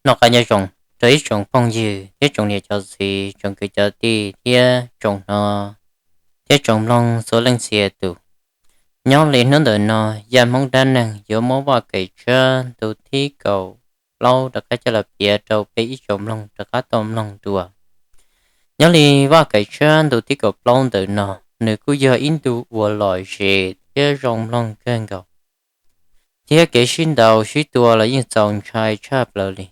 Noj qab nyob zoo rau ib tsoom phooj ywg thiab tsoom niam cov txiv, tsoom kwv cov tij thiab tsoom hnov thiab tsoom mloog txhua leej txhia tus. Nyob li hnub ntawm no, Yaj Hmoob Dab Neeg yuav muab Vaj Kaim Tsab ntu thib kaum plaub rov qab coj los piav rau peb ib tsoom mloog rov qab tau mloog dua. Nyob li Vaj Kaim Tsab ntu thib kaum plaub ntawm no, nws kuj yog ib ntu uas lom zem thiab zoo mloog kawg nkaus, thiab kev sib ntaus sib tua los yeej txaus ntshai tshaj plaws li.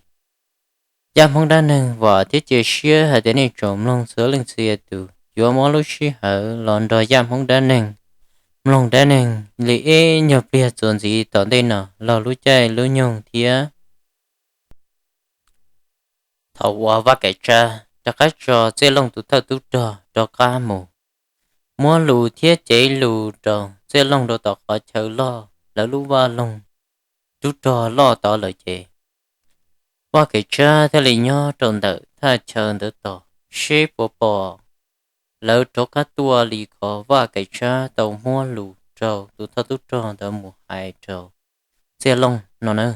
Yaj Hmoob Dab Neeg vam thiab cia siab hais tias nej tsoom mloog txhua leej txhia tus yuav muab lub sij hawm los nrog Yaj Hmoob Dab Neeg mloog dab neeg li ib nyuag pliag txuas ntxiv tom ntej no laug lub caij lub nyoog thiab. Thaum uas Vaj Kaim Tsab rov qab tso Txiaj Looj tus thawj tub rog rov qab mus muab lus thiab cev lus rau Txiaj Looj rau tom qhov chaw loj lawv lub vaj loog tub rog loj tod lawm ces, Vaj Kaim Tsab thiaj li nyob rau ntawm thaj chaw ntawd tos seb puas pom lawv rov qab tuaj li qhov Vaj Kaim Tsab tau muab lus rau tus thawj tub rog ntawd mus hais rau Txiaj Looj no na.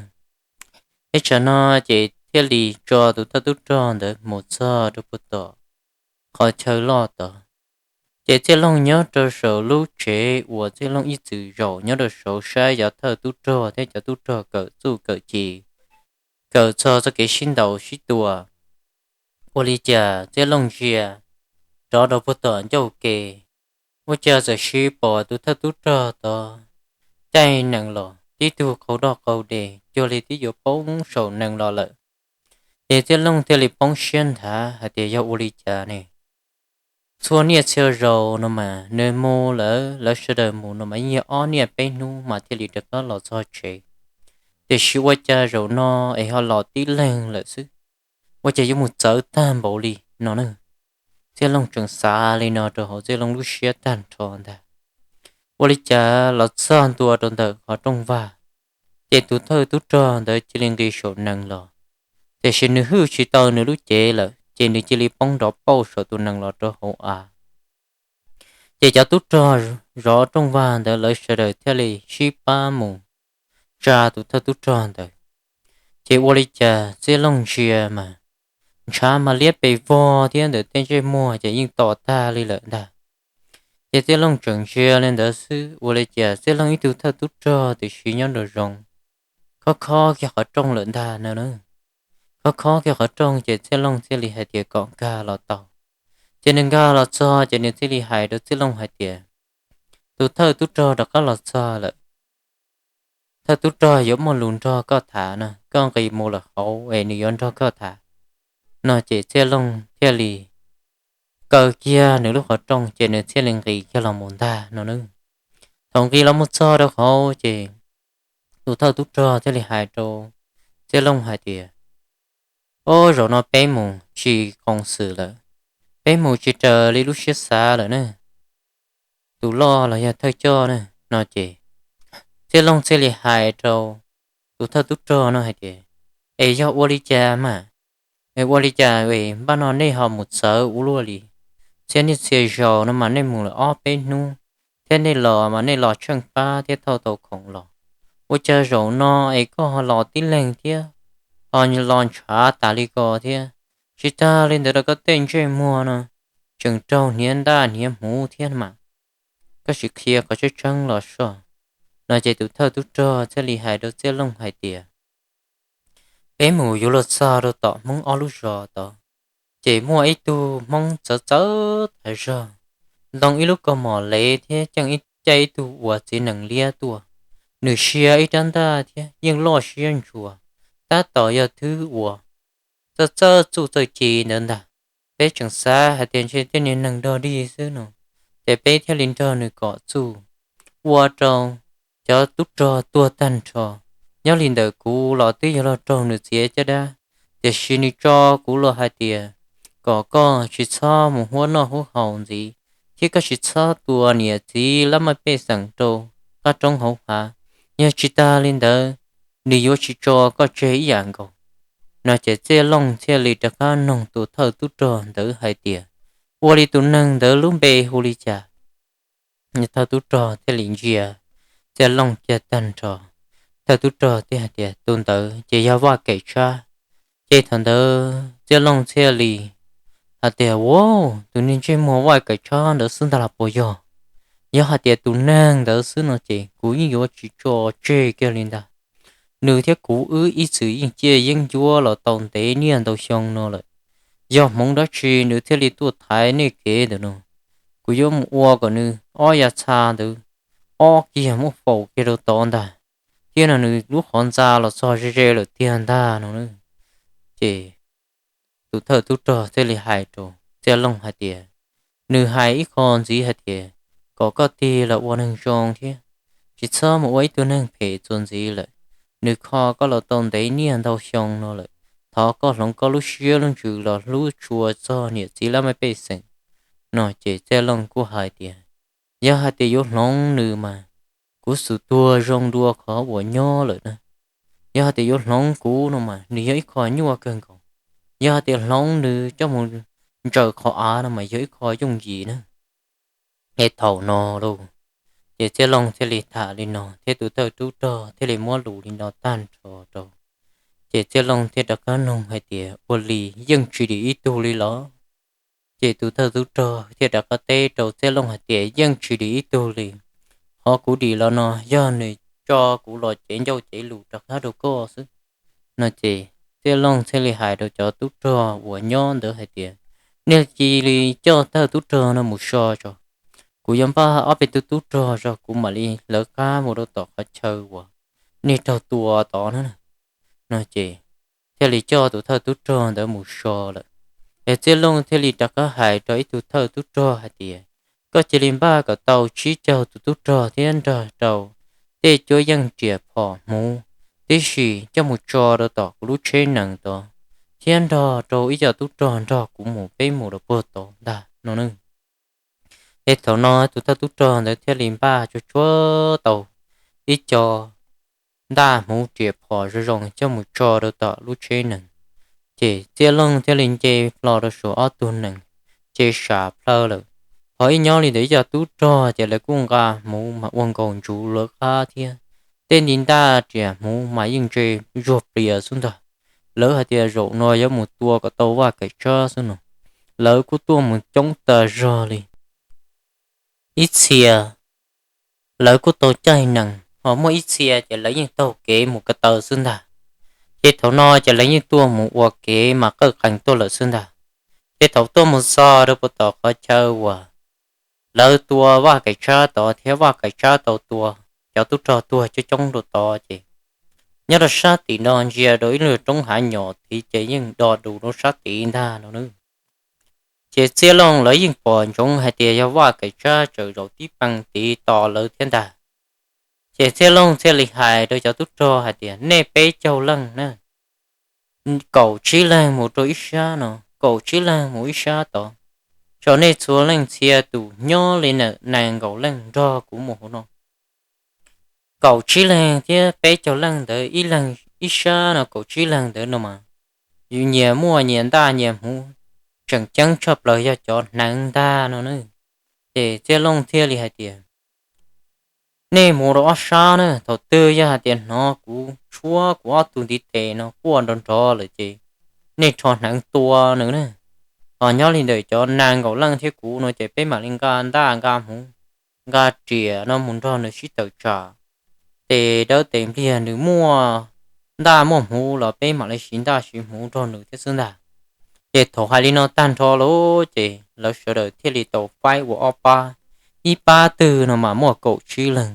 Ib tsam no ces thiaj li tso tus thawj tub rog ntawd mus txog rau puag tom qhov chaw loj tod. Ces Txiaj Looj nyob rau saum lub tsev uas Txiaj Looj ib txwm zaum nyob rau saud saib cov thawj tub rog thiab cov tub rog kawm txuj kawm ci, kawm txog txoj kev sib ntaus sib tua. Ua li cas Txiaj Looj ntsia rov rau puag tom ncauj ke, ua cas txawm sis pom tus thawj tub rog tod caij nees los tib tug qaug doj qaug des cuag li twb yuav poob saum nees los lawm. Ces Txiaj Looj thiaj li poob siab nthav hais tias yog ua li cas ne? Txhua niaj txhia zaus no mas nws mus lawm, lawv sawv daws mus no mas yeej yog ob niaj peb hnub mas thiaj li rov qab los txog tsev. Tiam sis ua cas zaum no es ho los tib leeg lawm xwb? Ua cas yuav mus txawv tag npaum li no na? Txiaj Looj tseem xav li no rau hauv Txiaj Looj lub siab tag nrho ntag. Ua li cas los txog ntua rau ntawm qhov rooj vag, ces tus thawj tub rog ntawd cia li nqis saum nees los, tiam sis nws hwj tsis tau nws lub cev lawm ces nws cia li poob nrov pauj saum tus nees los rau hauv av. Ces cov tub rog zov rooj vag ntawd lawv sawv daws thiaj li sib pab mus tsa tus thawj tub rog ntawd. Ces ua li cas Txiaj Looj ntsia mas ntshav mas liab pes vog thiab ntawm tej ntsej muag ces yeej to tag li lawm ntag. Ces Txiaj Looj tseem ntsia li ntawd xwb, ua li cas Txiaj Looj ib tug thawj tub rog tiam sis nyob nraum zoov khob khob kiag qhov rooj lawm ntag no na. Khob khob kiag qhov rooj ces Txiaj Looj thiaj li hais tias kom nkag los tau. Ces nws nkag los txog ces nws thiaj li hais rau Txiaj Looj hais tias, tus thawj tub rog rov qab los txog lawm. Thawj tub rog yuav muaj lus nrog koj tham no, koj nqis mus lawm hauv es nws yuav nrog koj tham no. Ces Txiaj Looj thiaj li kaw kiag nws lub qhov rooj ces nws thiaj li nqis kiag los mus ntag no na. Thaum nqis los mus txog rau hauv ces tus thawj tub rog thiaj li hais rau Txiaj Looj hais tias, o, zaum no peb mus tsis qoos xwm lawm, peb mus tsis raws li lub siab xav lawm na, tus loj los yog thawj coj na no. Ces Txiaj Looj thiaj li hais rau tus thawj tub rog no hais tias, es yog ua li cas mas, es ua li cas es npaj no nej ho mus txawv ua luaj li? Txhia niaj txhia zaus no mas nej mus lawm ob peb hnub, thiab nej los mas nej los tsheej pab thiab thauj tau khoom los. Ua cas zaum no es koj ho los tib leeg thiab ho los ntshav tas li ko thiab? Tsis tag li ntawd rau koj tej ntsej muag no tseem raug hniav ntaj hniav hmuv thiab mas, koj sim qhia qhov tseeb tseeb los soj no. Ces tus thawj tub rog thiaj li hais rau Txiaj Looj hais tias, peb mus yuav luag txog rau tom Hmoob ob lub zos tod, ces muaj ib tug Hmoob txawv txawv tas zog, ntoo ib lub kaus mom lev thiab ceej caij ib tug uas txiv nees liab tuaj. Nws sia ib rab ntaj thiab yeej loj siab ntsuas, tab tom yog thwb uas txawj txawj txuj txawj ci ntawd ntag. Peb tseem xav hais tias ntshe tej niag neeg dog dig xwb no, ces peb thiaj li nrog nws kom txuj, ua rau cov tub rog tuag tag nrho. Nyob li ntawm kuv los twb yog los raug nws txiav caj dab, tiam sis nws tso kuv los hais tias kom koj tsis txhob mus huab noj huab haus ntxiv, thiab koj tsis txhob tua niam txiv lab maj pej xeem rau qab roob hauv hav. Yog tsis tas li ntawd, nws yuav tsis tso koj tseg ib yam nkaus no. Ces Txiaj Looj thiaj li rov qab noog tus thawj tub rog ntawd hais tias, ua li tus neeg ntawd lub npe hu li cas? Thawj tub rog thiaj li ntsia Txiaj Looj kiag tag nrho. Thawj tub rog thiaj hais tias, tus ntawd ces yog Vaj Kaim Tsab. Ces thaum ntawd Txiaj Looj thiaj li hais tias, Ua, tus niag ntsej muag Vaj Kaim Tsab ntawd xwb ntag los puas yog? Yog hais tias tus neeg ntawd xwb no ces kuv yeej yuav tsis tso tseg kiag li ntag. Nws thiab kuv wb ib txwm yeej ciaj yeeb ncuab los tau ntev niaj ntau xyoo no lawm. Yog hmoov dab tsi nws thiaj li tuaj thaiv nej kev ntawm no? Kuv yuav mus ua kom nws ob yav txha ntawd ob kiag muab faus kiag rau tod ntag, thiab no nws lub qhov ntxa los txog ze ze lawm tiag ntag no. Ces tus thawj tub rog thiaj li hais rau Txiaj Looj hais tias, nws hais ib qho ntxiv hais tias, kom koj tig los ua neeg zoo thiab tsis txhob mus ua ib tug neeg phem txuas ntxiv lawm. Nws kho koj los tau ntev niaj ntau xyoo no lawm, thov koj hloov koj lub siab lub ntsws los hlub tshua txog niam txiv laj mej pej xeem. No ces Txiaj Looj kuj hais tias, yog hais tias yuav hloov nws mas kuv xum tuag zoo dua qhov uas nyob lawm na. Yog hais tias yuav hloov kuv no mas nws yog ib qho nyuaj kawg nkaus. Yog hais tias hloov nws coj mus ntsaws qhov av no mas yog ib qho yooj yim na. Es thaum no lauj, ces Txiaj Looj thiaj li tham li no thiab tus thawj tub rog thiaj li muab lus li no tag nrho rau. Ces Txiaj Looj thiaj rov qab nug hais tias, ua li yeej tsis dim ib tug li los? Ces tus thawj tub rog thiaj rov qab teb rau Txiaj Looj hais tias, yeej tsis dim ib tug li. Qhov kuv dim los no yog nws tso kuv los cev ncauj cev lus rov qab rau koj xwb. No ces Txiaj Looj thiaj li hais rau cov tub rog uas nyob ntawd hais tias, nej cia li coj thawj tub rog no mus so tso. Kuv yuav npaj ob peb tug tub rog tso kuv mam li lawv qab mus rau tom qhov chaw uas nej raug tua tod na. No ces thiaj li coj tus thawj tub rog ntawd mus so lawm. Es Txiaj Looj thiaj li rov qab hais rau ib tug thawj tub rog hais tias, koj cia li npaj kom tau tsib caug tus tub rog thiab nrog rau tej cuab yeej riam phom hmuv tib si coj mus tso rau tom kuv lub tsheb nees tod, thiab nrog rau ib co tub rog nrog kuv mus peb mus rau puag tod ntag no. Es thaum no tus thawj tub rog ntawd thiaj li npaj tsuag tsuag tau ib co ntaj hmuv riam phom zoo zoo coj mus tso rau tom lub tsheb nees. Ces Txiaj Looj thiaj li nce hlo rau saum ob tug nees, ces sam plhaw lawm. Ho ib nyob li ntawd ib co tub rog ces lawv kuj nqa hmuv mas ua nkaus ntsuv lawv qab thiab. Tej nti ntaj riam hmuv mas yeej ntse zuag plias xwb ntag. Lawv hais tias zaum no yuav mus tua kom tau Vaj Kaim Tsab xwb no, lawv kuj tuaj mus coob tas zog li. Ib txhia lawv kuj tau caij nees, ho muaj ib txhia ces lawv yeej taug kev mus ko taw xwb ntag. Ces thaum no ces lawv yeej tuaj mus ua kev mas qawj qees tuaj lawm xwb ntag. Ces thaum tuaj mus txog rau puag tom qhov chaw uas lawv tua Vaj Kaim Tsab tod thiab Vaj Kaim Tsab tau tua cov tub rog tuag coob coob rau tod ces nyob rau sab tim no ntsia rau ib lub roob hav nyom tid ces yeej do dus rau sab tid ntag no na. Ces Txiaj Looj lawv yeej pom ntsoov hais tias yog Vaj Kaim Tsab tseem zaum tib pees tid tos lawv thiab ntag. Ces Txiaj Looj thiaj li hais rau cov tub rog hais tias, nej peb caug leej na, kaum tsib leeg mus rau ib sab no, kaum tsib leeg mus ib sab tod, tso nej txhua leej txhia tus nyob li ntawm nees nkaum leej nrog kuv mus hauv no. Kaum tsib leeg thiab peb caug leej ntawd ib leeg ib sab no, kaum tsib leeg ntawd no mas yus nyias muaj nyias ntaj nyias hmuv, tseem ceeb tshaj plaws yog cov hneev ntag no na. Ces Txiaj Looj thiaj li hais tias, nej mus rau ob sab na, thaum twg yog hais tias hnov kuv tshuab kuv ob tug ntiv tes no quaj nrov nrov lawm ces nej rho hneev tua nws na. Ho nyob li ntawm cov nees nkaum leej thiab kuv no ces peb mam li nqa ntaj nqa hmuv, nqa riam no mus nrog nws sib tawm tsam. Tes dawb tes npliag nws muaj ntaj muaj hmuv los peb mam li siv ntaj siv hmuv nrog nws thiab xwb ntag. Ces thaum hais li no tag nrho lauj ces lawv sawv daws thiaj li tau faib ua ob pab. Ib pab twg no mas muaj kaum tsib leeg,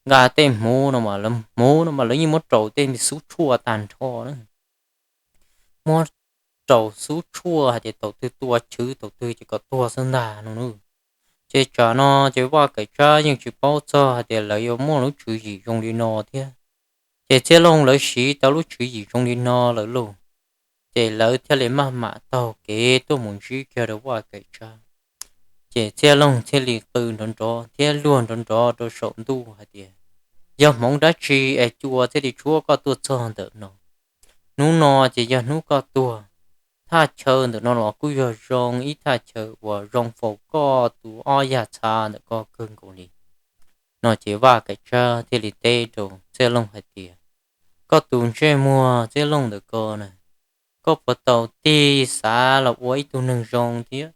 nqa tej hmuv no mas lawv hmuv no mas lawv yeej muab rau tej xub tshuaj tag nrho na. Muab rau xub tshuaj hais tias thaum twg tua chwv thaum twg ces kom tuag xwb ntag no na. Ces tsam no ces Vaj Kaim Tsab yeej tsis paub txog hais tias lawv yuav muaj lub tswv yim zoo li no thiab. Ces Txiaj Looj lawv siv tau lub tswv yim zoo li no lawm lauj, ces lawv thiaj li maj mam taug kev tuaj mus ntsib kiag rau Vaj Kaim Tsab. Ces Txiaj Looj thiaj li qw nrov nrov thiab luag nrov nrov rau saum ntuj hais tias, yog hmoov dab tsi es cua thiaj li tshuab koj tuaj txog ntawm no? Hnub no ces yog hnub koj tuag. Thaj chaw ntawm no los kuj yog zoo ib thaj chaw uas zoo faus koj tus ob yag txha ntawm koj kawg nkaus li. No ces Vaj Kaim Tsab thiaj li teb rau Txiaj Looj hais tias, koj tus ntsej muag Txiaj Looj ntawm ko na, koj puas tau tig xav los ua ib tug neeg zoo thiab?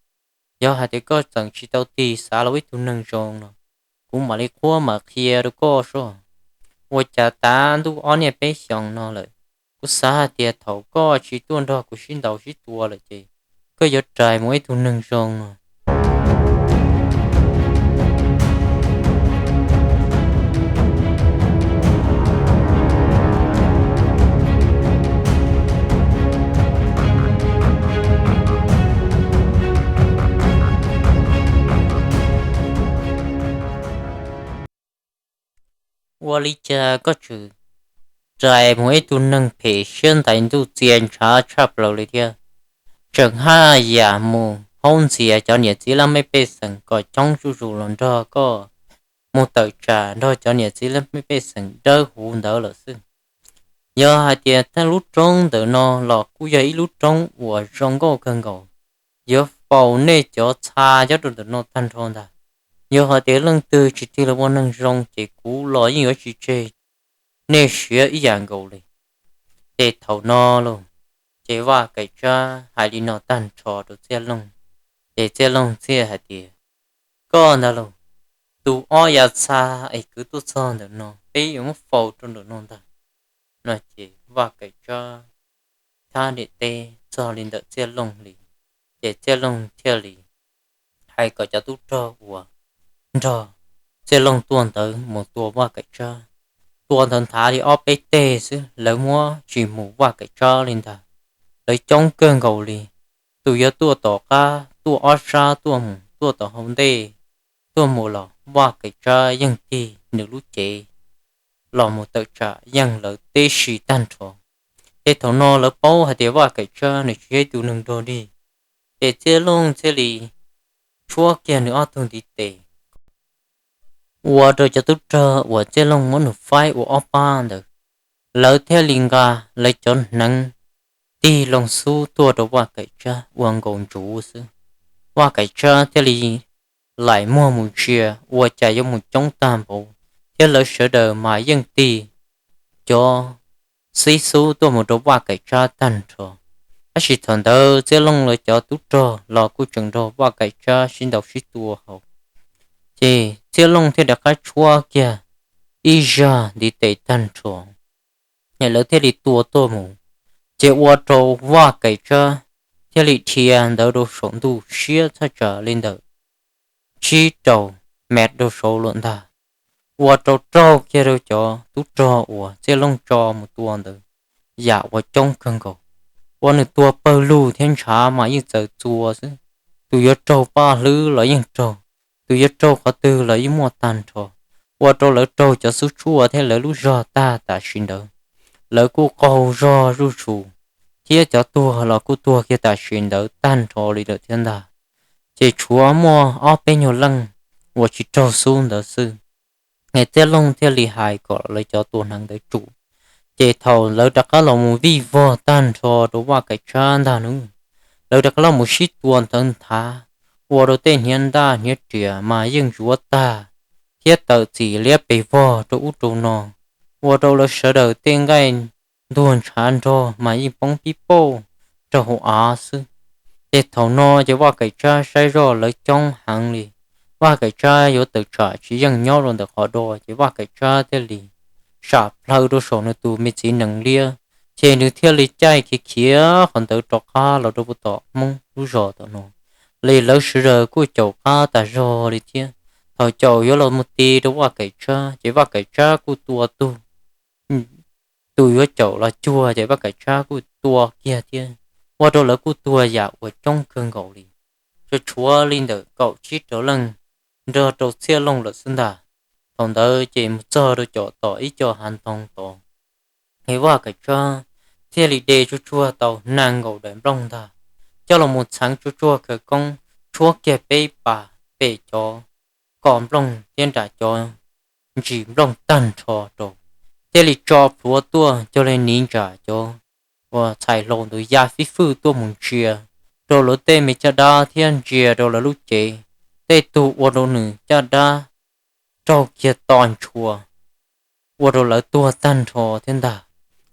Yog hais tias koj tseem tsis tau tig xav los ua ib tug neeg zoo no, kuv mam li qhuab mam qhia rau koj soj. Ua cas tav ntuj ob niaj peb xyoos no lawm, kuv xav hais tias thaum koj tsis tuaj nrog kuv sib ntaus sib tua lawm ces koj yuav rais mus ib tug neeg zoo no. Ua li cas koj tseem rais mus ib tug neeg phem siab ntais ntuj txia ntshav tshaj plaws li thiab? Tseem haj yam mus haub ntxias cov niam txiv laj mej pej xeem kom coob zuj zus los nrog koj mus tawm tsam nrog cov niam txiv laj mej pej xeem dawb huv ntawd lawm xwb. Yog hais tias thaj lub roob ntawm no los kuj yog ib lub roob uas zoo nkauj kawg nkaus, yuav faus nej cov txha nyob rau ntawm no tag nrho ntag. Yog hais tias leej twg tsis tig los ua neeg zoo ces kuv los yeej yuav tsis tseg nej siav ib yam nkaus li. Ces thaum no los, ces Vaj Kaim Tsab hais li no tag nrho rau Txiaj Looj, ces Txiaj Looj thiaj hais tias, koj ntag los, tus ob yav txha es kwv tuaj txog ntawm no peb yuav muab faus rau ntawm no ntag. No ces Vaj Kaim Tsab thab niam teb txog li ntawm Txiaj Looj li, ces Txiaj Looj thiaj li hais kom cov tub rog uas nrog Txiaj Looj tuaj ntawd mus tua Vaj Kaim Tsab. Tua ntawd nthav li ob peb teg xwb, lawv muab tsis mus Vaj Kaim Tsab li ntag. Lawv coob kawg nkaus li, tus yuav tuaj tom qab, tuaj ob sab, tuaj mus tuaj tom hauv ntej, tuaj mus los Vaj Kaim Tsab yeej tig nws lub cev los mus tawm tsam yeej lawv teb si tag nrho. Ces thaum no lawv paub hais tias Vaj Kaim Tsab nws tsis yog ib tug neeg dog dig, ces Txiaj Looj thiaj li tshuab kiag nws ob tug ntiv tes, ua rau cov tub rog uas Txiaj Looj muab nws faib ua ob pab ntawd, lawv thiaj li nqa lawv cov hneev tig loo xub tuaj rau Vaj Kaim Tsab ua nkaus ntsuv xwb. Vaj Kaim Tsab thiaj li laim muag mus ntsia ua cas yuav mus coob tag npaum, thiab lawv sawv daws mas yeej tig cov xib xub tuaj mus rau Vaj Kaim Tsab tag nrho. Tab sis thaum ntawd Txiaj Looj lawv cov tub rog los kuj tseem nrog Vaj Kaim Tsab sib ntaus sib tua hauv. Ces Txiaj Looj thiaj rov qab tshuab kiag ib zag ntiv tes tag nrho, es lawv thiaj li tua tuaj mus. Ces ua rau Vaj Kaim Tsab thiaj li dhia ntawd rau saum ntuj siab txhaj tsam li ntawm tsib rau mev rau saud lawm ntag. Ua rau raug kiag rau cov tub rog uas Txiaj Looj tso mus tua ntawd yam uas coob kawg nkaus, ua nws tuag pawg lug thiab ntshav mas yeej txawm txua xwb. Tus yuav raug paj hlwb los yeej raug, tus yuav raug qhov twg los yeej muaj tag nrho. Ua rau lawv raug cov xub tshuaj thiab lawv lub zog tag tam sim ntawd. Lawv kuj qaug zog zuj zus, thiab cov tuag los kuj tuag kiag tam sim ntawd tag nrho li lawm thiab ntag. Ces tshuav muaj ob peb nyuag leej uas tsis raug xub ntawd xwb. Es Txiaj Looj thiaj li hais kom lawv cov tua hneev ntawd tsum. Ces thaum lawv rov qab los mus vij vog tag nrho rau Vaj Kaim Tsab ntag nub, lawv rov qab los mus sib tua ntawd nthav, ua rau tej hniav ntaj hniav riam mas yeej zuav tag, thiab tawm txim liab pes vog rau ub rau no, ua rau lawv sawv daws tej nqaij ntuag ntshav nrog mas yeej poob pib pauj rau hauv av xwb. Ces thaum no ces Vaj Kaim Tsab saib zoj lawv coob heev li, Vaj Kaim Tsab yuav tawm tsam tsis yeej nyob rau ntawm qhov do, ces Vaj Kaim Tsab thiaj li sam plhaw rau saum nws tus me txiv nees liab, ces nws thiaj li caij khiav khiav qhov ntawd rov qab los rau puag tom Hmoob lub zos tom no. Li lawv sawv daws kuj caum qab tas zog li thiab. Thaum caum yuav los mus ti rau Vaj Kaim Tsab, ces Vaj Kaim Tsab kuj tua tug, tus yuav caum los cuag, ces Vaj Kaim Tsab kuj tua kiag thiab, ua rau lawv kuj tuag yam uas coob kawg nkaus li, tsuas tshuav li ntawm kaum tsib rau leej nrog rau Txhiaj Looj lawm xwb ntag. Thaum ntawd ces mus txog rau caum tom ib co hav ntoo tod, es Vaj Kaim Tsab thiaj li de tsuag tsuag tau nees nkaum daim nplooj ntag, coj los mus txheev tsuag tsuag khawv koob, tshuab kiag peb pas pem cov ko nplooj thiab nram cov ntsis nplooj tag nrho rau, thiaj li tso plhuav tuaj coj li niv ntsam cov uas txhais hlau ntawd ya fij fwj tuaj mus ntsia rau lawv tej me caj dab thiab ntsia rau lawv lub cev. Tej tug ua rau nws caj dab raug kiag to ntshua, ua rau lawv tuag tag nrho thiab ntag.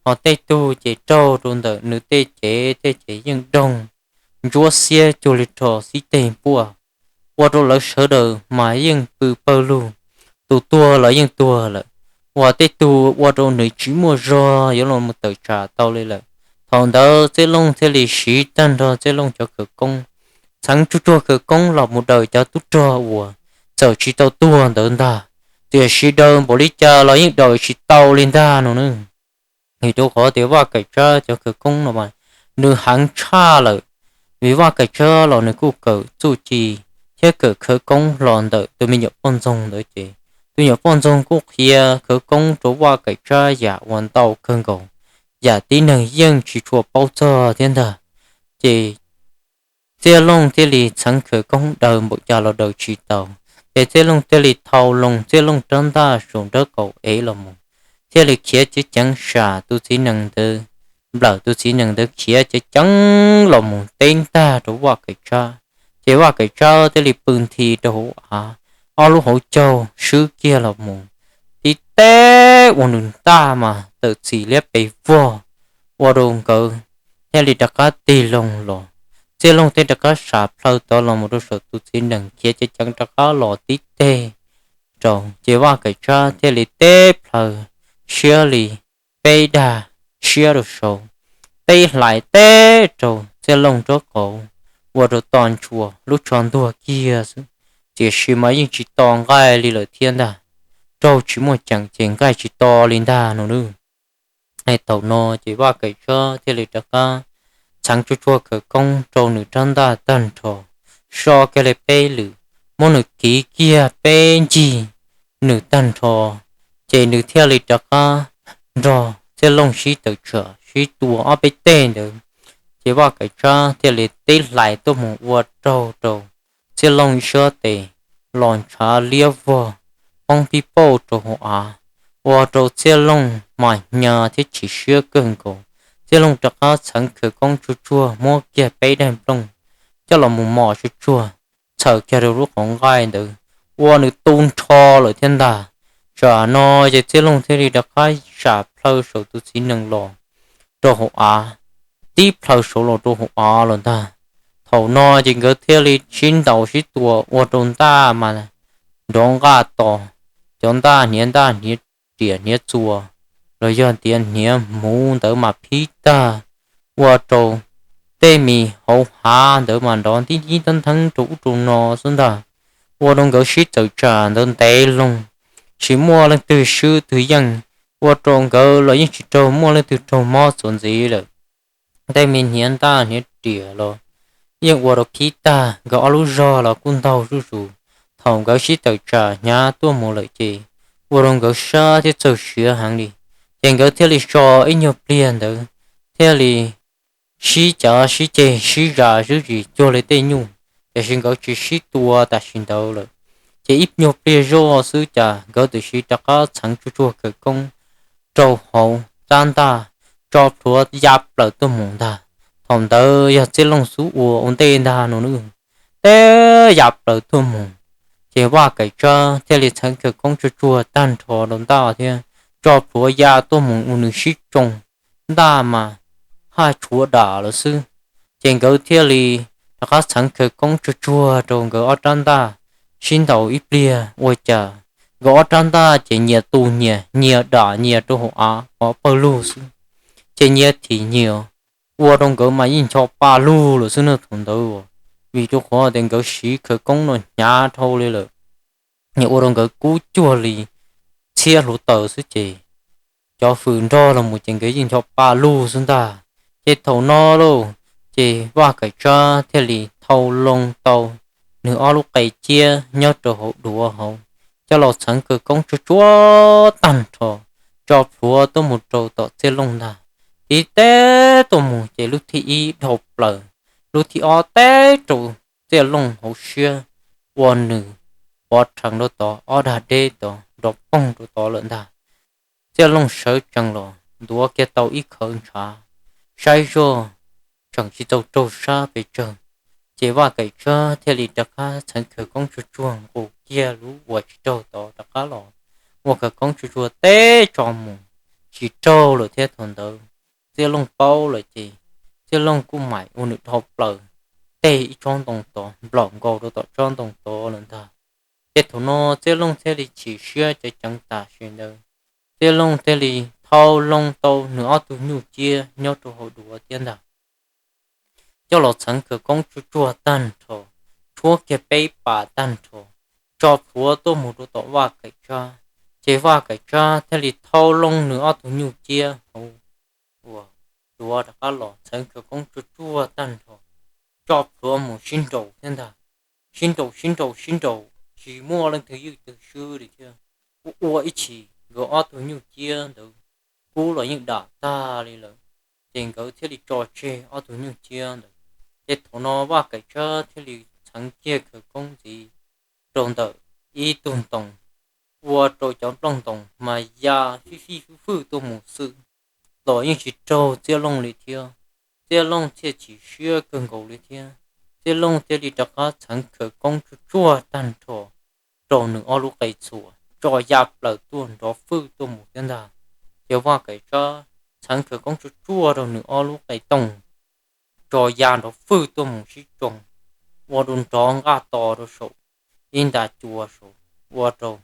Ho tej tug ces raug rau ntawm nws tej cev, tej cev yeej doog ntsuab xiab cuag li rho xib teg npuaj, ua rau lawv sawv daws mas yeej pw pawg lug, tus tuag los yeej tuag lawm, uas tej tug ua rau nws tsis muaj zog yuav los mus tawm tsam tau li lawm. Thaum ntawd Txhiaj Looj thiaj li siv tag nrho Txhiaj Looj cov khawv koob, txheev tsuag tsuag khawv koob los mus daws cov tub rog uas txawm tsis tau tuag ntawd ntag, tiam sis daws npaum li cas los yeej daws tsis tau li ntag no na. Vim rau qhov tias Vaj Kaim Tsab cov khawv koob no mas nws heev tshaj lawm, vim Vaj Kaim Tsab los nws kuj kawm txuj ci thiab kawm khawv koob los ntawm tus me nyuam poj ntxoog ntawd ces tus nyuam poj ntxoog kuj qhia khawv koob rau Vaj Kaim Tsab yam uas ntau kawg nkaus, yam tib neeg yeej tsis tshua paub txog thiab ntag. Ces Txhiaj Looj thiaj li txheev khawv koob daws npaum cas los daws tsis tau. Ces Txhiaj Looj thiaj li thau loo Txhiaj Looj rab ntaj saum nraub qaum ev los mus, thiaj li khiav ceev ceev sam tus txiv nees ntawd, nplawm tus txiv nees ntawd khiav ceev ceev los mus teb ntag rau Vaj Kaim Tsab. Ces Vaj Kaim Tsab thiaj li pw nthi rau hauv av, ob lub hauv caug swb kiag los mus, tib teb ua nws ntaj mas tawm txim liab pes vog, ua rau nkawd thiaj li rov qab tig loo los. Txhiaj Looj thiaj rov qab sam plhaw tod los mus rau saum tus txiv nees khiav ceev ceev rov qab los tib teg rau, ces Vaj Kaim Tsab thiaj li teb plhaw siab li peb dag siab rau saud, teb hlais teb rau Txhiaj Looj nraub qaum, ua rau to ntshua lub tsho ntuag kiag xwb, tiam sis mas yeej tsis to nqaij li lawm thiab ntag. Raug tsis muaj ceem ces nqaij tsis to li ntag no na. Thaum no ces Vaj Kaim Tsab thiaj li rov qab txheev tsuag tsuag khawv koob rau nws rab ntaj tag nrho, so kiag li peb lwm, muab nws kiv kiag peb ncig nws tag nrho, ces nws thiaj li rov qab nrog Txhiaj Looj sib tawm tsam sib tua ob peb teg ntawd. Ces Vaj Kaim Tsab thiaj li teb hlais tuaj mus ua raug rau Txhiaj Looj ib sab tes los ntshav liab vog, poob pib pauj rau hauv av, ua rau Txhiaj Looj mas hnyav thiab chim siab kawg nkaus. Txhiaj Looj rov qab txheev khawv koob tsuag tsuag muab kiag peb daim nplooj coj los mus mos tsuag tsuag, txhawm kiag rau lub qhov nqaij ntawd, ua nws tu nrho lawm thiab ntag. Tsam no ces Txhiaj Looj thiaj li rov qab sam plhaw saum tus txiv nees los rau hauv av, tib plhaw saud los rau hauv av los ntag. Thaum no ces nkawd thiaj li sib ntaus sib tua ua rau ntaj mas nrov nqaj to, cov ntaj hniav ntaj hniav riam hniav txuas los yog tias hniav hmuv ntawd mas phib tag, ua rau tej mis hauv hav ntawd mas nrov ntib ntib ntheeb ntheeb rau ub rau no xwb ntag. Ua rau nkawd sib txawm tsam ntawd ntev loo, tsis muaj leej twg swb twg yeej, ua rau nkawd los yeej tsis raug muaj leej twg raug mob txuas ntxiv lawm. Tej me hniav ntaj hniav riam los yeej ua rau phib tag, nkawd ob lub zog los kuj ntaug zuj zus. Thaum nkawd sib tawm tsam hnyav tuaj mus lawm ces ua rau nkawd sab thiab txaug siav heev li. Ces nkawd thiaj li so ib nyuag pliag ntawd thiaj li sib cav sib ceg sib zam zuj zus cuag li tej nyuj, tiam sis nkawd tsis sib tua tam sim ntawd lawm. Ces ib nyuag pliag zoj xwb cas nkawd tam sim rov qab txheev tsuag tsuag khawv koob rau hauv rab ntaj, tso plhuav ya plaws tuaj mus ntag. Thaum ntawd yog Txhiaj Looj xub ua ua ntej ntag no nws teb ya plaws tuaj mus. Ces Vaj Kaim Tsab thiaj li txheev khawv koob tsuag tsuag tag nrho rau ntaj thiab tso plhuav ya tuaj mus ua nws sib tsoo, ntaj mas haj tshuav dam lawm xwb. Ces nkawd thiaj li rov qab txheev khawv koob tsuag tsuag rau nkawd ob rab ntaj, sib ntaus ib pliag ua cas nkawd ob rab ntaj ces nyias tu nyias, nyias dam nyias rau hauv av pawg lug xwb. Ces nyias thim nyias, ua rau nkawd mas yeej ncho pa lug lawm xwb na thaum ntawd, vim rau qhov tias nkawd siv khawv koob no hnyav dhau li lawm. Nyias ua rau nkawd kub cuag li txhiab hluav taws xwb ces cov fwm nrog los mus ces nkawd yeej ncho pa lug xwb ntag. Ces thaum no lauj, ces Vaj Kaim Tsab thiaj li thau loo tau nws ob lub qe ciab nyob rau hauv duav hauv, coj los txheev khawv koob tsuag tsuag tag nrho, tso plhuav tuaj mus rau tom Txhiaj Looj ntag. Tib teb tuaj mus ces lub thib ib dhau plaws, lub thib ob teb rau Txhiaj Looj hauv siab, ua nws pov rhees rau tod, ob dag deb tod nrov poog rau tod lawm ntag. Txhiaj Looj sawv tsees los ntuav kiag tau ib khawv ntshav, saib zoj tseem tsis tau raug sab pes tsawg. Ces Vaj Kaim Tsab thiaj li rov qab txheev khawv koob tsuag tsuag nqus kiag lub uas tsis raug tod rov qab los, ua khawv koob tsuag tsuag teb tso mus, tsis raug lawm thiab. Thaum ntawd Txiaj Looj paub lawm ces Txiaj Looj kuj mam ua nws dhau plaws, teg ib tsob ntoo tod nplaum nkaus rau tom tsob ntoo tod lawm ntag. Ces thaum no Txiaj Looj thiaj li chim siab ceev ceev tam sim ntawd, Txiaj Looj thiaj li thau loo tau nws ob tug nyuj ciab nyob rau hauv duav thiab ntag, coj los txheev khawv koob tsuj tsuag tag nrho, tshuab kiag peb pas tag nrho, tso plhuav tuaj mus rau tom Vaj Kaim Tsab. Ces Vaj Kaim Tsab thiaj li thau loo nws ob tug nyuj ciab hauv duav rov qab los txheev khawv koob tsuj tsuag tag nrho, tso plhuav mus sib nraus thiab ntag. Sib nraus sib nraus sib nraus, tsis muaj leej twg ywj twg swb li thiab. Ua ua ib chim nkawd ob tug nyuj ciab ntawd kub los yeej dam tag li lawm, ces nkawd thiaj li tso tseg ob tug nyuj ciab ntawd. Ces thaum no Vaj Kaim Tsab thiaj li txheev kiag khawv koob ntxiv rau ntawm ib tug ntoo, ua rau cov nplooj ntoo mas ya fij fij fwj fwj tuaj mus xwb, los yeej tsis raug Txiaj Looj li thiab. Txiaj Looj thiaj chim siab kawg nkaus li thiab. Txiaj Looj thiaj li rov qab txheev khawv koob tsuj tsuag tag nrho rau nws ob lub qe txhuas, tso ya plaws tuaj nrov fwj tuaj mus thiab ntag. Ces Vaj Kaim Tsab txheev khawv koob tsuj tsuag rau nws ob lub qe tooj, tso ya nrov fwj tuaj mus sib tsoo, ua rau nrov nqaj to rau saum ib nta cua saud, ua rau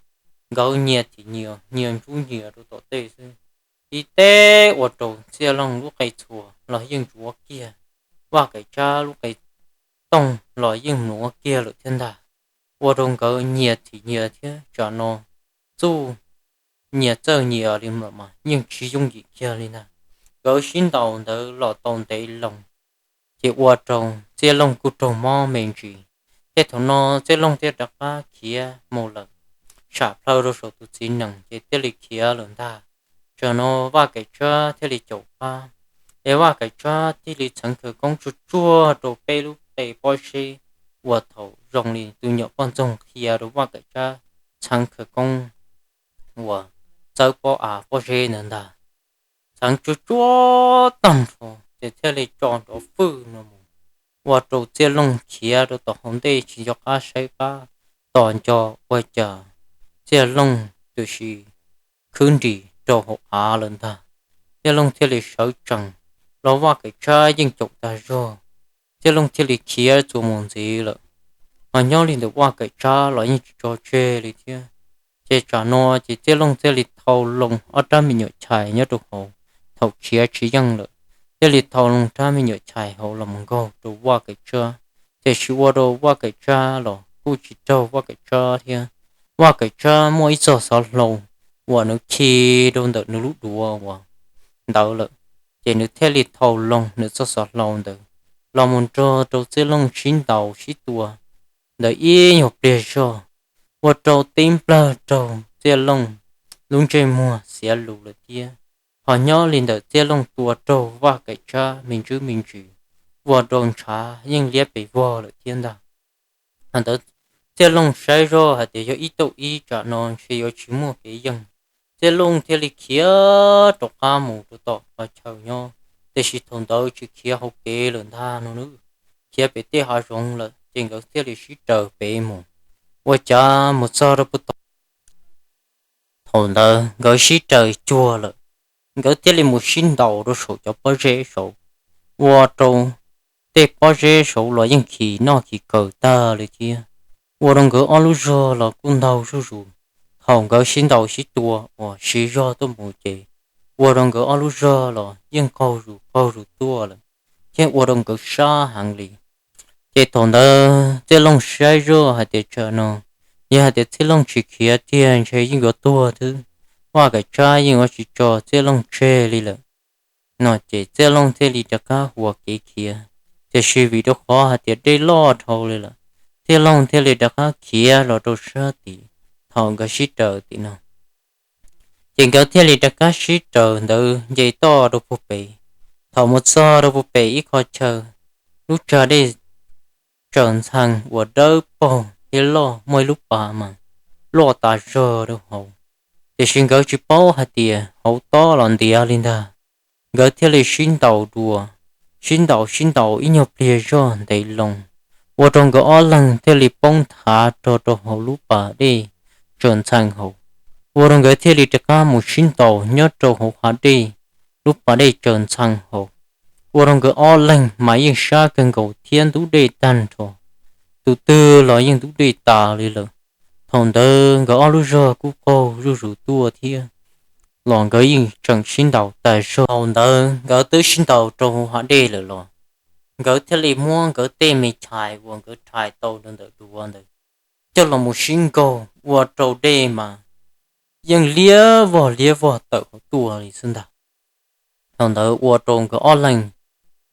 nkawd nyias thim nyias, nyias ntsub nyias rau tom tej xwb. Tib teb ua rau Txiaj Looj lub qe txhuas los yeej ntsuav kiag, Vaj Kaim Tsab lub qe tooj los yeej mluav kiag lawm thiab ntag. Ua rau nkawd nyias thim nyias thiab tsam no txuj nyias txawj nyias li lawm mas yeej tsis yooj yim kiag li ntag. Nkawd sib ntaus ntawd los tau ntev loo, ces ua rau Txiaj Looj kuj raug mob me ntsis. Ces thaum no Txiaj Looj thiaj rov qab khiav mus lawm, sam plaws rau saum tus txiv nees ces thiaj li khiav lawm ntag. Tsam no Vaj Kaim Tsab thiaj li caum qab, es Vaj Kaim Tsab thiaj li txheev khawv koob tsuj tsuag rau peb lub qe pob zeb uas thaum zoo li tus nyuam poj ntxoog qhia rau Vaj Kaim Tsab txheev khawv koob uas txawb pob av pob zeb ntawd ntag. Txheev tsuj tsuag tag nrho ces thiaj li tso nrov fwj no mus, ua rau Txiaj Looj khiav rau tom hauv ntej tsis nco qab saib qab tos nco ua cas Txiaj Looj twb sis khwb nrim rau hauv av lawm ntag. Txiaj Looj thiaj li sawv tsees, los Vaj Kaim Tsab yeej caum tag zog, Txiaj Looj thiaj li khiav txuas mus ntxiv lawm. Ho nyob li ntawm Vaj Kaim Tsab los yeej tsis tso tseg li thiab. Ces tsam no ces Txiaj Looj thiaj li thau loo ob rab me nyuam chais nyob rau hauv, thaum khiav tsis yeej lawm, thiaj li thau loo rab me nyuam chais hauv los mus nkaug rau Vaj Kaim Tsab. Tiam sis ua rau Vaj Kaim Tsab los kuj tsis raug Vaj Kaim Tsab thiab. Vaj Kaim Tsab muaj ib txoj xov hlau uas nws khi rau ntawm nws lub duav uas ntawd lawm, ces nws thiaj li thau loo nws txoj xov hlau ntawd los mus nrog rau Txiaj Looj sib ntaus sib tua ntawd ib nyuag pliag zog, ua rau tib nplawg raug Txiaj Looj lub ntsej muag xiav lus lawm thiab. Ho nyob li ntawm Txiaj Looj tua raug Vaj Kaim Tsab me ntsis me ntsis, ua rau ntshav yeej liab pes vog lawm thiab ntag. Ho ntawd Txiaj Looj saib zoj hais tias yog ib tauj ib tsam no ntshe yuav tsis muaj kev yeej. Txiaj Looj thiaj li khiav rov qab mus rau tom qhov chaw nyob, tiam sis thaum ntawd tsis khiav hauv kev lawm ntag no, khiav pem tej hav zoov lawm, ces nkawd thiaj li sib raws pem mus. Ua cas mus txog rau puag tom, thaum ntawd nkawd sib raws cuag lawm, nkawd thiaj li mus sib ntaus rau saum cov pob zeb saud, ua rau tej pob zeb saud los yeej khis noj khis kaws tag li thiab. Ua rau nkawd ob lub zog los kuj ntaug zuj zus. Thaum nkawd sib ntaus sib tua uas siv zog tuaj mus ces ua rau nkawd ob lub zog los yeej qaug zus qaug zus tuaj lawm, thiab ua rau nkawd sab heev li. Ces thaum ntawd Txiaj Looj saib zoj hais tias tsam no yog hais tias Txiaj Looj tsis khiav tiag ntshe yeej yuav tuag xwb, Vaj Kaim Tsab yeej yuav tsis tso Txiaj Looj tseg li lawm no, ces Txiaj Looj thiaj li rov qab huas kev khiav. Tiam sis vim rau qhov hais tias dej loj dhau li lawm, Txiaj Looj thiaj li rov qab khiav los rau sab tid, thaum nkawd sib raws tim no. Ces nkawd thiaj li rov qab sib raws ntawd nce toj rau puag pem. Thaum mus txog rau puag pem ib qho chaw, lub tsag dej tsaws ntxhee uas dawb paug thiab loj, muaj ib lub pas mas loj tas zog rau hauv. Tiam sis nkawd tsis paub hais tias hauv tob los ntiav li ntag. Nkawd thiaj li sib ntaus dua, sib ntaus sib ntaus ib nyuag pliag zog ntev loo, ua rau nkawd ob leeg thiaj li poob nthav rau rau hauv lub pas dej tsaws ntxhee hauv. ua rau nkawd thiaj li rov qab mus sib ntaus nyob rau hauv hav dej, lub pas dej tsaws ntxhee hauv. Ua rau nkawd ob leeg mas yeej sab kawg nkaus thiab ntub dej tag nrho. Tus twg los yeej ntub dej tas li lawm. Thaum ntawd nkawd ob lub zog kuj qaug zuj zus tuaj thiab, los nkawd yeej tseem sib ntaus tas zog. Thaum ntawd nkawd twb sib ntaus rau hauv hav dej lawm los nkawd thiaj li muab nkawd tej me chais uas nkawd rhais tau rau ntawm duav ntawd coj los mus sib nkaug ua rau dej mas yeej liab vog liab vog tawm hauv tuaj li xwb ntag. Thaum ntawd ua rau nkawd ob leeg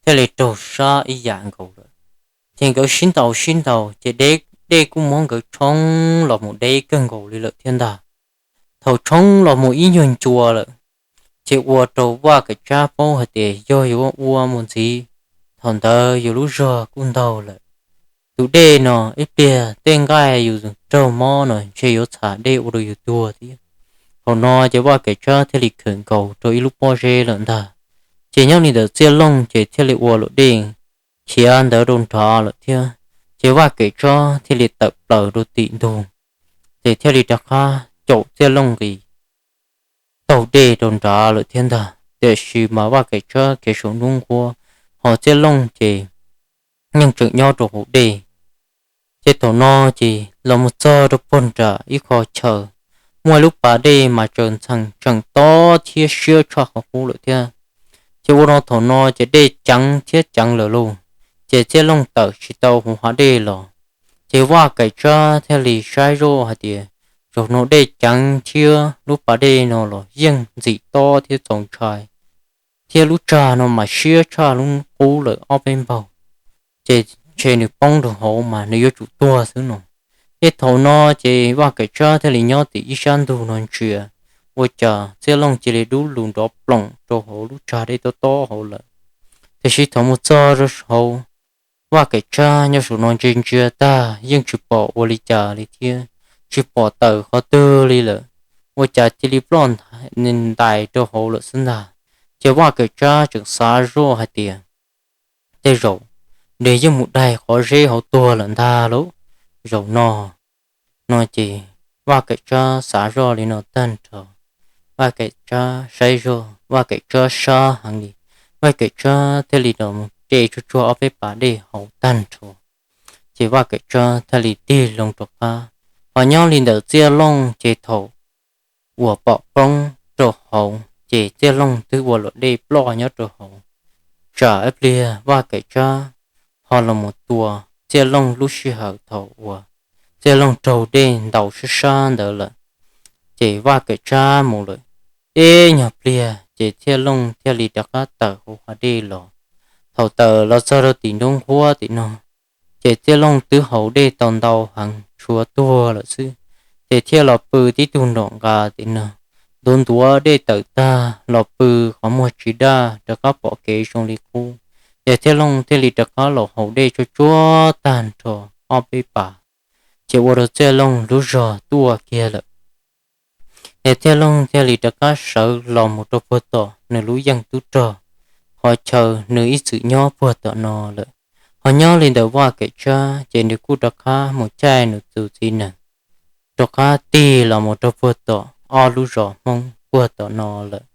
thiaj li raug sab ib yam nkaus lawm. Ces nkawd sib ntaus sib ntaus ces dej kuj muab nkawd tshoob los mus deb kawg nkaus li lawm thiab ntag. Thaum tshoob los mus ib nyuag ncua lawm, ces ua rau Vaj Kaim Tsab paub hais tias yog yuav ua mus ntxiv, thaum ntawd yus lub zog kuj ntaug lawm. Tus dej no ib pliag tej nqaij yus raug mob no ntshe yuav txham dej ua rau yus tuag thiab. Thaum no ces Vaj Kaim Tsab thiaj li khawm nkaus rau ib lub pob zeb lawm ntag. Ces nyob li ntawm Txiaj Looj ces thiaj li ua luam dej khiav ntawd rau nrad lawm thiab. Ces Vaj Kaim Tsab thiaj li tawm plaws rau tim ntug, ces thiaj li rov qab caum Txiaj Looj nqis taug dej rau nrad lawm thiab ntag. Tiam sis mas Vaj Kaim Tsab khiav saum nruab nqhuab, ho Txiaj Looj ces yeej tseem nyob rau hauv dej. Ces thaum no ces los mus txog rau puag nram ib qho chaw, muaj ib lub pas dej mas tsaws ntxhee tseem tob thiab siab tshaj qhov qub lawm thiab. Ces ua rau thaum no ces dej ceev thiab ceev lawm lauj, ces Txiaj Looj tawm tsis tau hauv hav dej los. Ces Vaj Kaim Tsab thiaj li saib zoj hais tias, zaum no dej ceev thiab lub pas dej no los yeej ntxim tob thiab txaus ntshai, thiab lub tsag no mas siab tshaj lub qub lawm ob peb npaug, ces ntshe nws poob rau hauv mas nws yuav tsum tuag xwb no. Ces thaum no ces Vaj Kaim Tsab thiaj li nyob tim ib sab ntug no ntsia, ua cas Txiaj Looj cia li dub lus nrov ploom rau hauv lub tsag dej tob tob hauv lawm. Tiam sis thaum mus txog rau hauv, Vaj Kaim Tsab nyob saum no ntsia ntsia tag yeej tsis pom ua li cas li thiab, tsis pom tawm qhov twg li lawm, ua cas cia li ploj ntais rau hauv lawm xwb ntag. Ces Vaj Kaim Tsab tseem xav zoj hais tias, tej zaum nws yeej mus daig qhov zeb hauv tuag lawm ntag lauj, zaum no. No ces Vaj Kaim Tsab xav zoj li no tag nrho, Vaj Kaim Tsab saib zoj, Vaj Kaim Tsab sab heev li, Vaj Kaim Tsab thiaj li los mus de tsuag tsuag ob peb pas dej haus tag nrho, ces Vaj Kaim Tsab thiaj li tig loo rov qab. Ho nyob li ntawm Txiaj Looj ces thaum uas pom poob rau hauv ces Txiaj Looj twb ua luam dej ploj nyob rau hauv. Tsam ib pliag Vaj Kaim Tsab ho los mus tua Txiaj Looj lub sij hawm thaum uas Txiaj Looj raug dej ntaus sab sab ntawd lawm. Ces Vaj Kaim Tsab mus lawm ib nyuag pliag ces Txiaj Looj thiaj li rov qab tawm hauv hav dej los. Thaum tawm los txog rau tim nruab nqhuab tim no, ces Txiaj Looj twb haus dej tau ntau heev tshuav tuag lawm xwb, ces thiaj los pw tib tug nrom nqa tim no, ntuav ntuav dej tawm tag los pw qhov muag tsis daj rov qab pom kev zoo li qub. Ces Txiaj Looj thiaj li rov qab los haus dej tsuag tsuag tag nrho ob peb pas, ces ua rau Txiaj Looj lub zog tuaj kiag lawm. Ces Txiaj Looj thiaj li rov qab sawv los mus rau puag tom nws lub yeej tub rog, qhov chaw nws ib txwm nyob puag tom no lawm. Ho nyob li ntawm Vaj Kaim Tsab ces nws kuj rov qab mus caij nws tus txiv nees rov qab tig los mus rau puag tom ob lub zos Hmoob puag tom no lawm.